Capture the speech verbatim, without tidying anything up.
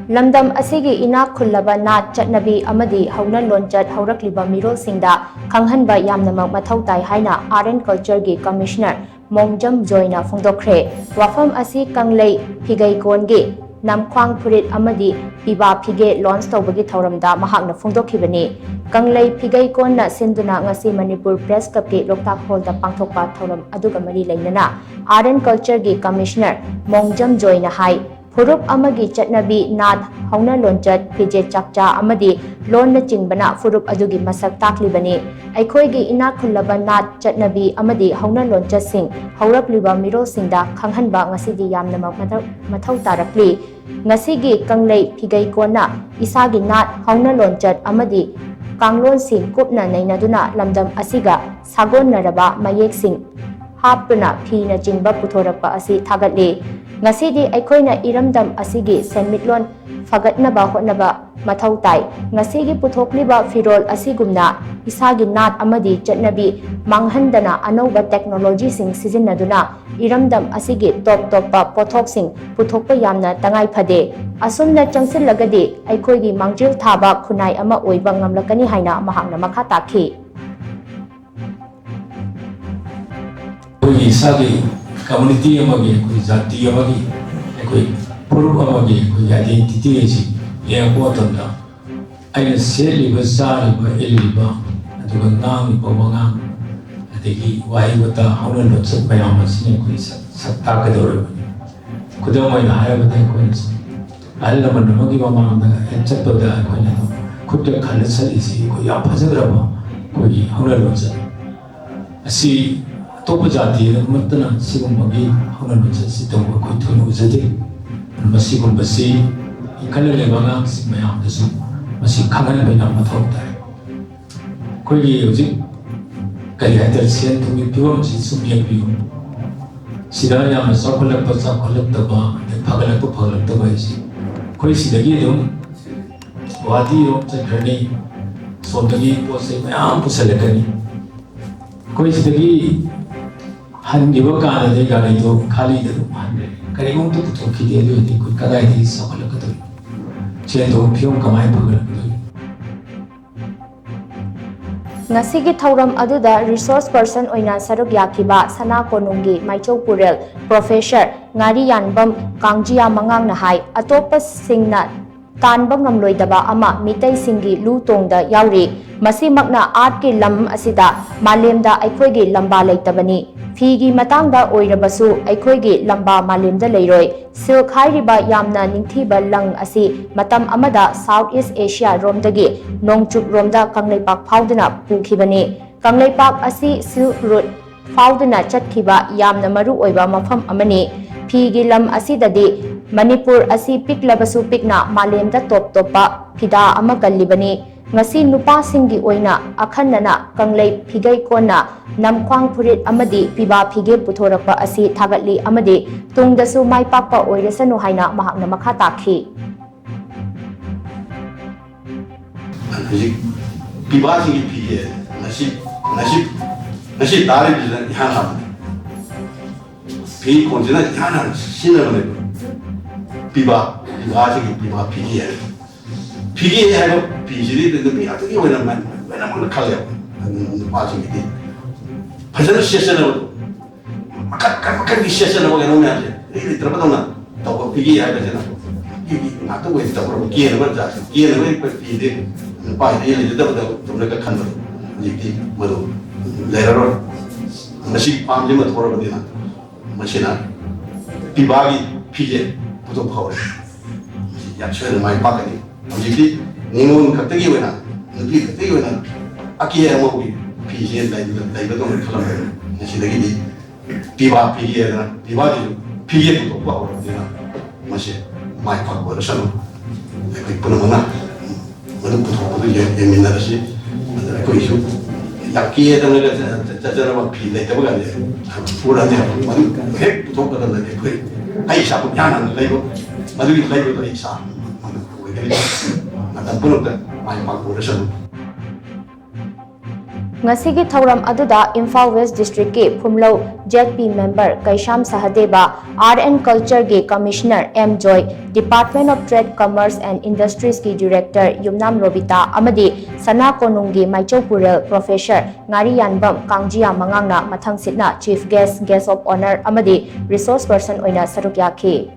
ꯂꯝꯗꯝ ꯑꯁꯤꯒꯤ ꯏꯅꯥꯛ ꯈꯨꯜꯂꯕ ꯅꯥꯠ, ꯆꯠꯅꯕꯤ ꯑꯃꯗꯤ ꯍꯧꯅ ꯂꯣꯟꯆꯠ ꯍꯧꯔꯛꯂꯤꯕ ꯃꯤꯔꯣꯜꯁꯤꯡꯗ ꯈꯪꯍꯟꯕ ꯌꯥꯝꯅꯃꯛ ꯃꯊꯧ ꯇꯥꯏ ꯍꯥꯏꯅ Art and Cultureꯒꯤ Commissioner ꯃꯣꯡꯖꯝ ꯖꯣꯏꯅ ꯐꯣꯡꯗꯣꯛꯈ꯭ꯔꯦ꯫ ꯋꯥꯐꯝ ꯑꯁꯤ ꯀꯪꯂꯩ ꯐꯤꯒꯩꯀꯣꯟꯒꯤ ꯅꯝꯈ꯭ꯋꯥꯡ ꯐꯨꯔꯤꯠ ꯑꯃꯗꯤ ꯄꯤꯕꯥ ꯐꯤꯒꯦ launch ꯇꯧꯕꯒꯤ ꯊꯧꯔꯝꯗ ꯃꯍꯥꯛꯅ ꯐꯣꯡꯗꯣꯛꯈꯤꯕꯅꯤ꯫ ꯀꯪꯂꯩ ꯐꯤꯒꯩꯀꯣꯟꯅ ꯁꯤꯟꯗꯨꯅ ꯉꯁꯤ ꯃꯅꯤꯄꯨꯔ Press Clubꯀꯤ ꯂꯣꯛꯇꯥꯛ Hallꯗ ꯄꯥꯡꯊꯣꯛꯄ ꯊꯧꯔꯝ ꯑꯗꯨꯒ ꯃꯔꯤ ꯂꯩꯅꯅ Art and Cultureꯒꯤ Commissioner ꯃꯣꯡꯖꯝ ꯖꯣꯏꯅ ꯍꯥꯏ, ꯐꯨꯔꯨꯞ ꯑꯃꯒꯤ ꯆꯠꯅꯕꯤ, ꯅꯥꯠ, ꯍꯧꯅ ꯂꯣꯟꯆꯠ, ꯐꯤꯖꯦꯠ ꯆꯥꯛꯆꯥ ꯑꯃꯗꯤ ꯂꯣꯟꯅꯆꯤꯡꯕꯅ ꯐꯨꯔꯨꯞ ꯑꯗꯨꯒꯤ ꯃꯁꯛ ꯇꯥꯛꯂꯤꯕꯅꯤ꯫ ꯑꯩꯈꯣꯏꯒꯤ ꯏꯅꯥꯛ ꯈꯨꯜꯂꯕ ꯅꯥꯠ, ꯆꯠꯅꯕꯤ ꯑꯃꯗꯤ ꯍꯧꯅ ꯂꯣꯟꯆꯠꯁꯤꯡ ꯍꯧꯔꯛꯂꯤꯕ ꯃꯤꯔꯣꯜꯁꯤꯡꯗ ꯈꯪꯍꯟꯕ ꯉꯁꯤꯗꯤ ꯌꯥꯝꯅꯃꯛ ꯃꯊꯧ, ꯃꯊꯧ ꯇꯥꯔꯛꯂꯤ꯫ ꯉꯁꯤꯒꯤ ꯀꯪꯂꯩ ꯐꯤꯒꯩꯀꯣꯟꯅ ꯏꯁꯥꯒꯤ ꯅꯥꯠ, ꯍꯧꯅ ꯂꯣꯟꯆꯠ ꯑꯃꯗꯤ ꯀꯥꯡꯂꯣꯟꯁꯤꯡ ꯀꯨꯞꯅ ꯅꯩꯅꯗꯨꯅ ꯂꯝꯗꯝ ꯑꯁꯤꯒ ꯁꯥꯒꯣꯟꯅꯔꯕ ꯃꯌꯦꯛꯁꯤꯡ ꯍꯥꯞꯇꯨꯅ ꯐꯤꯅꯆꯤꯡꯕ ꯄꯨꯊꯣꯔꯛꯄ ꯑꯁꯤ ꯊꯥꯒꯠꯂꯤ꯫ ꯉꯁꯤꯗꯤ ꯑꯩꯈꯣꯏꯅ ꯏꯔꯝꯗꯝ ꯑꯁꯤꯒꯤ ꯁꯦꯟꯃꯤꯠꯂꯣꯟ ꯐꯒꯠꯅꯕ ꯍꯣꯠꯅꯕ ꯃꯊꯧ ꯇꯥꯏ꯫ ꯉꯁꯤꯒꯤ ꯄꯨꯊꯣꯛꯂꯤꯕ ꯐꯤꯔꯣꯜ ꯑꯁꯤꯒꯨꯝꯅ ꯏꯁꯥꯒꯤ ꯅꯥꯠ ꯑꯃꯗꯤ ꯆꯠꯅꯕꯤ ꯃꯥꯡꯍꯟꯗꯅ ꯑꯅꯧꯕ technologyꯁꯤꯡ ꯁꯤꯖꯤꯟꯅꯗꯨꯅ ꯏꯔꯝꯗꯝ ꯑꯁꯤꯒꯤ ꯇꯣꯞ ꯇꯣꯞꯄ ꯄꯣꯠꯊꯣꯛꯁꯤꯡ ꯄꯨꯊꯣꯛꯄ ꯌꯥꯝꯅ ꯇꯉꯥꯏ ꯐꯗꯦ꯫ ꯑꯁꯨꯝꯅ ꯆꯪꯁꯤꯜꯂꯒꯗꯤ ꯑꯩꯈꯣꯏꯒꯤ ꯃꯥꯡꯖꯤꯜ ꯊꯥꯕ ꯈꯨꯟꯅꯥꯏ ꯑꯃ ꯑꯣꯏꯕ ꯉꯝꯂꯛꯀꯅꯤ ꯍꯥꯏꯅ ꯃꯍꯥꯛꯅ ꯃꯈꯥ ꯇꯥꯈꯤ꯫ ꯑꯩꯈꯣꯏꯒꯤ ꯏꯁꯥꯒꯤ community ꯑꯃꯒꯤ, ꯑꯩꯈꯣꯏ ꯖꯥꯇꯤ ꯑꯃꯒꯤ, ꯑꯩꯈꯣꯏ ꯐꯨꯔꯨꯞ ꯑꯃꯒꯤ ꯑꯩꯈꯣꯏꯒꯤ identity ꯑꯁꯤ ꯌꯦꯡꯉꯛꯄ ꯃꯇꯝꯗ ꯑꯩꯅ ꯁꯦꯠꯂꯤꯕ, ꯆꯥꯔꯤꯕ, ꯏꯜꯂꯤꯕ, ꯑꯗꯨꯒ ꯉꯥꯡꯂꯤꯕ ꯋꯥꯉꯥꯡ, ꯑꯗꯒꯤ ꯋꯥꯍꯩ ꯋꯥꯇꯥ, ꯍꯧꯅ ꯂꯣꯟꯆꯠ ꯃꯌꯥꯝ ꯑꯁꯤꯅ ꯑꯩꯈꯣꯏ ꯁꯛ, ꯁꯛ ꯇꯥꯛꯀꯗꯧꯔꯤꯕꯅꯤ꯫ ꯈꯨꯗꯝ ꯑꯣꯏꯅ ꯍꯥꯏꯔꯕꯗ ꯑꯩꯈꯣꯏꯅ ꯑꯍꯜ ꯂꯃꯟ ꯑꯃꯒꯤ ꯃꯃꯥꯡꯗ ꯍꯦꯛ ꯆꯠꯄꯗ ꯑꯩꯈꯣꯏꯅ ꯑꯗꯨꯝ ꯈꯨꯠꯇ ꯈꯜꯂ ꯆꯠꯂꯤꯁꯤ ꯑꯩꯈꯣꯏ ꯌꯥꯝ ꯐꯖꯈ꯭ꯔꯕ ꯑꯩꯈꯣꯏꯒꯤ ꯍꯧꯅ ꯂꯣꯟꯆꯠ ꯑꯁꯤ ꯑꯇꯣꯞꯄ ꯖꯥꯇꯤ ꯑꯃꯠꯇꯅ ꯁꯤꯒꯨꯝꯕꯒꯤ ꯍꯧꯅ ꯂꯣꯟꯆꯠ ꯑꯁꯤ ꯇꯧꯕ ꯑꯩꯈꯣꯏ ꯊꯣꯏꯅ ꯎꯖꯗꯦ꯫ ꯃꯁꯤꯒꯨꯝꯕꯁꯤ ꯏꯟꯈꯠꯂꯛꯂꯤꯕ ꯑꯉꯥꯡꯁꯤꯡ ꯃꯌꯥꯝꯗꯁꯨ ꯃꯁꯤ ꯈꯪꯍꯟꯕ ꯌꯥꯝ ꯃꯊꯧ ꯇꯥꯏ꯫ ꯑꯩꯈꯣꯏꯒꯤ ꯍꯧꯖꯤꯛ ꯀꯔꯤ ꯍꯥꯏꯇꯥꯔꯦ, ꯁꯦꯟ ꯊꯨꯝꯒꯤ ꯐꯤꯕꯝꯁꯤ ꯁꯨꯝ ꯌꯦꯡꯕꯤꯌꯨ꯫ ꯁꯤꯗ ꯌꯥꯝꯅ ꯆꯥꯎꯈꯠꯂꯛꯄ ꯆꯥꯎꯈꯠꯂꯛꯇꯕ, ꯑꯗꯩ ꯐꯒꯠꯂꯛꯄ ꯐꯒꯠꯂꯛꯇꯕ ꯍꯥꯏꯁꯤ ꯑꯩꯈꯣꯏ ꯁꯤꯗꯒꯤ ꯑꯗꯨꯝ ꯒꯨꯋꯥꯍꯥꯇꯤꯔꯣꯝ ꯆꯠꯈ꯭ꯔꯅꯤ, ꯁꯣꯝꯗꯒꯤ ꯄꯣꯠ ꯆꯩ ꯃꯌꯥꯝ ꯄꯨꯁꯜꯂꯛꯀꯅꯤ꯫ ꯑꯩꯈꯣꯏ ꯁꯤꯗꯒꯤ ꯍꯟꯈꯤꯕ ꯀꯥꯟꯗꯗꯤ ꯒꯥꯔꯤꯗꯣ ꯈꯥꯂꯤꯗ ꯑꯗꯨꯝ ꯍꯟꯈ꯭ꯔꯦ, ꯀꯔꯤꯒꯨꯝꯕ ꯄꯨꯊꯣꯛꯈꯤꯗꯦ꯫ ꯑꯗꯨ ꯑꯣꯏꯔꯗꯤ ꯑꯩꯈꯣꯏ ꯀꯗꯥꯏꯗꯒꯤ ꯆꯥꯎꯈꯠꯂꯛꯀꯗꯧꯔꯤ? ꯁꯦꯟ ꯊꯨꯝꯒꯤ ꯐꯤꯕꯝ ꯀꯃꯥꯏꯅ ꯐꯒꯠꯂꯛꯀꯗꯒꯦ? ꯉꯁꯤꯒꯤ ꯊꯧꯔꯝ ꯑꯗꯨꯗ resource person ꯑꯣꯏꯅ ꯁꯔꯨꯛ ꯌꯥꯈꯤꯕ ꯁꯅꯥ ꯀꯣꯅꯨꯡꯒꯤ ꯃꯥꯏꯆꯧ ꯄꯨꯔꯦꯜ ꯄ꯭ꯔꯣꯐꯦꯁꯔ ꯉꯥꯔꯤꯌꯥꯟꯕꯝ ꯀꯥꯡꯖꯤꯌꯥ ꯃꯉꯥꯡꯅ ꯍꯥꯏ, ꯑꯇꯣꯞꯄꯁꯤꯡꯅ ꯇꯥꯟꯕ ꯉꯝꯂꯣꯏꯗꯕ ꯑꯃ ꯃꯤꯇꯩꯁꯤꯡꯒꯤ ꯂꯨ ꯇꯣꯡꯗ ꯌꯥꯎꯔꯤ꯫ ꯃꯁꯤꯃꯛꯅ artꯀꯤ ꯂꯝ ꯑꯁꯤꯗ ꯃꯥꯂꯦꯝꯗ ꯑꯩꯈꯣꯏꯒꯤ ꯂꯝꯕꯥ ꯂꯩꯇꯕꯅꯤ꯫ ꯐꯤꯒꯤ ꯃꯇꯥꯡꯗ ꯑꯣꯏꯔꯕꯁꯨ ꯑꯩꯈꯣꯏꯒꯤ ꯂꯝꯕꯥ ꯃꯥꯂꯦꯝꯗ ꯂꯩꯔꯣꯏ꯫ Silk ꯍꯥꯏꯔꯤꯕ ꯌꯥꯝꯅ ꯅꯤꯡꯊꯤꯕ ꯂꯪ ꯑꯁꯤ ꯃꯇꯝ ꯑꯃꯗ South East Asia ꯔꯣꯝꯗꯒꯤ ꯅꯣꯡꯆꯨꯞ ꯔꯣꯝꯗ ꯀꯪꯂꯩꯄꯥꯛ ꯐꯥꯎꯗꯨꯅ ꯄꯨꯈꯤꯕꯅꯤ꯫ ꯀꯪꯂꯩꯄꯥꯛ ꯑꯁꯤ Silk Route ꯐꯥꯎꯗꯨꯅ ꯆꯠꯈꯤꯕ ꯌꯥꯝꯅ ꯃꯔꯨ ꯑꯣꯏꯕ ꯃꯐꯝ ꯑꯃꯅꯤ꯫ ꯐꯤꯒꯤ ꯂꯝ ꯑꯁꯤꯗꯗꯤ ꯃꯅꯤꯄꯨꯔ ꯑꯁꯤ ꯄꯤꯛꯂꯕꯁꯨ ꯄꯤꯛꯅ ꯃꯥꯂꯦꯝꯗ ꯇꯣꯞ ꯇꯣꯞꯄ ꯐꯤꯗꯥ ꯑꯃ ꯀꯜꯂꯤꯕꯅꯤ꯫ ꯉꯁꯤ ꯅꯨꯄꯥꯁꯤꯡꯒꯤ ꯑꯣꯏꯅ ꯑꯈꯟꯅꯅ ꯀꯪꯂꯩ ꯐꯤꯒꯩ ꯀꯣꯟꯅ ꯅꯝꯈ꯭ꯋꯥꯡ ꯐꯨꯔꯤꯠ ꯑꯃꯗꯤ ꯄꯤꯕꯥ ꯐꯤꯒꯦ ꯄꯨꯊꯣꯔꯛꯄ ꯑꯁꯤ ꯊꯥꯒꯠꯂꯤ ꯑꯃꯗꯤ ꯇꯨꯡꯗꯁꯨ ꯃꯥꯏ ꯄꯥꯛꯄ ꯑꯣꯏꯔꯁꯅꯨ ꯍꯥꯏꯅ ꯃꯍꯥꯛꯅ ꯃꯈꯥ ꯇꯥꯈꯤ꯫ ꯍꯧꯖꯤꯛ ꯄꯤꯕꯥꯁꯤꯒꯤ ꯐꯤꯁꯦ ꯉꯁꯤ ꯉꯁꯤ ꯉꯁꯤ ꯇꯥꯔꯤꯕꯁꯤꯅ ꯏꯍꯥꯟ ꯍꯥꯟꯕꯅꯤ꯫ ꯐꯤ ꯀꯣꯟꯁꯤꯅ ꯏꯍꯥꯟ ꯍꯥꯟꯅ ꯁꯤꯖꯤꯟꯅꯕꯅꯦꯕ꯫ ꯄꯤꯕꯥ ꯄꯤꯕꯥꯁꯤꯒꯤ ꯄꯤꯕꯥ ꯐꯤꯒꯦ ꯍꯥꯏꯕ꯫ ꯐꯤꯒꯦ ꯍꯥꯏꯕ ꯐꯤꯁꯤꯗꯤ ꯅꯨꯄꯤ ꯉꯥꯛꯇꯒꯤ ꯑꯣꯏꯅ ꯃ- ꯂꯣꯏꯅꯃꯛꯅ ꯈꯜꯂꯦꯕ꯫ ꯑꯗꯨ ꯅꯨꯄꯥꯁꯤꯡꯒꯤꯗꯤ ꯐꯖꯅ ꯁꯦꯠꯆꯅꯕꯗꯣ ꯃꯈꯜ ꯃꯈꯜ ꯃꯈꯜꯒꯤ ꯁꯦꯠꯆꯅꯕ ꯀꯩꯅꯣ ꯃꯌꯥꯝꯁꯦ ꯂꯩ ꯂꯩꯇ꯭ꯔꯕꯗꯧꯅ ꯇꯧꯕ ꯐꯤꯒꯦ ꯍꯥꯏꯕꯁꯤꯅ ꯐꯤꯒꯤ ꯉꯥꯛꯇ ꯑꯣꯏꯅ ꯇꯧꯔꯕ ꯀꯦꯅꯕ ꯖꯥꯠꯁꯦ ꯀꯦꯅꯕ ꯑꯩꯈꯣꯏ ꯐꯤꯗꯤ ꯅꯨꯄꯥꯒꯤꯗꯤ ꯂꯩꯖꯗꯕꯗꯧꯅꯒ ꯈꯟꯕꯗꯣ ꯍꯧꯖꯤꯛꯇꯤ ꯃꯗꯨ ꯂꯩꯔꯔꯣꯏ꯫ ꯃꯁꯤꯒꯤ ꯐꯥꯝꯁꯤꯃ ꯊꯣꯛꯔꯕꯅꯤꯅ ꯃꯁꯤꯅ ꯄꯤꯕꯥꯒꯤ ꯐꯤꯁꯦ ꯄꯨꯊꯣꯛꯄ ꯍꯧꯔꯦ꯫ ꯃꯁꯤ ꯌꯥꯝ ꯁꯣꯏꯗꯅ ꯃꯥꯏ ꯄꯥꯛꯀꯅꯤ꯫ ꯍꯧꯖꯤꯛꯇꯤ ꯅꯤꯉꯣꯜ ꯈꯛꯇꯒꯤ ꯑꯣꯏꯅ ꯅꯨꯄꯤ ꯈꯛꯇꯒꯤ ꯑꯣꯏꯅ ꯑꯀꯦ ꯑꯃꯧꯒꯤ ꯐꯤꯁꯦ ꯂꯩꯕꯗꯧꯅ ꯈꯜꯂꯝꯕꯅꯤ꯫ ꯉꯁꯤꯗꯒꯤꯗꯤ ꯄꯤꯕꯥ ꯐꯤꯒꯦ ꯍꯥꯏꯗꯅ ꯄꯤꯕꯥꯒꯤꯁꯨ ꯐꯤꯒꯦ ꯄꯨꯊꯣꯛꯄ ꯍꯧꯔꯕꯅꯤꯅ ꯃꯁꯤ ꯃꯥꯏ ꯄꯥꯛꯄ ꯑꯣꯏꯔꯁꯅꯨ꯫ ꯑꯩꯈꯣꯏ ꯄꯨꯝꯅꯃꯛꯅ ꯃꯗꯨ ꯄꯨꯊꯣꯛꯄꯗꯨ ꯌꯦꯡ- ꯌꯦꯡꯃꯤꯟꯅꯔꯁꯤ꯫ ꯑꯗꯨ ꯑꯩꯈꯣꯏꯁꯨ ꯌꯥꯝ ꯀꯦꯗꯅꯒ ꯆ- ꯆ- ꯆꯠꯆꯔꯕ ꯐꯤ ꯂꯩꯇꯕ ꯀꯥꯟꯗ ꯄꯨꯔꯛꯑꯗꯤ ꯃꯗꯨ ꯍꯦꯛ ꯄꯨꯊꯣꯛꯄꯗ ꯑꯩꯈꯣꯏ ꯑꯩ ꯏꯁꯥꯃꯛ ꯌꯥꯅꯅ ꯂꯩꯕ ꯃꯗꯨꯒꯤ ꯂꯩꯕꯗꯣ ꯑꯩ ꯏꯁꯥ ꯑꯣꯏꯒꯅꯤ꯫ ꯃꯇꯝ ꯄꯨꯝꯅꯃꯛꯇ ꯃꯥꯏ ꯄꯥꯛꯄ ꯑꯣꯏꯔꯁꯅꯨ꯫ ꯉꯁꯤꯒꯤ ꯊꯧꯔꯝ ꯑꯗꯨꯗ ꯏꯝꯐꯥꯜ ꯋꯦꯁ ꯗꯤꯁꯇ꯭ꯔꯤꯛꯀꯤ ꯐꯨꯝꯂꯧ Z P member Keisham Sahadeb, art and ꯀꯜꯆꯔꯒꯤ commissioner M Joy, Department of Trade, Commerce and Industries ꯀꯤ ꯗꯤꯔꯦꯛꯇꯔ ꯌꯨꯝꯅꯥꯝ ꯔꯣꯕꯤꯇꯥ ꯑꯃꯗꯤ ꯁꯅꯥ ꯀꯣꯅꯨꯡꯒꯤ ꯃꯥꯏꯆꯧ ꯄꯨꯔꯦꯜ ꯄ꯭ꯔꯣꯐꯦꯁꯔ ꯉꯥꯔꯤꯌꯥꯟꯕꯝ ꯀꯥꯡꯖꯤꯌꯥ ꯃꯉꯥꯡꯅ ꯃꯊꯪ ꯁꯤꯠꯅ chief guest, guest of honour ꯑꯃꯗꯤ ꯔꯤꯁꯣꯔꯁ ꯄꯔꯁꯟ ꯑꯣꯏꯅ ꯁꯔꯨꯛ ꯌꯥꯈꯤ꯫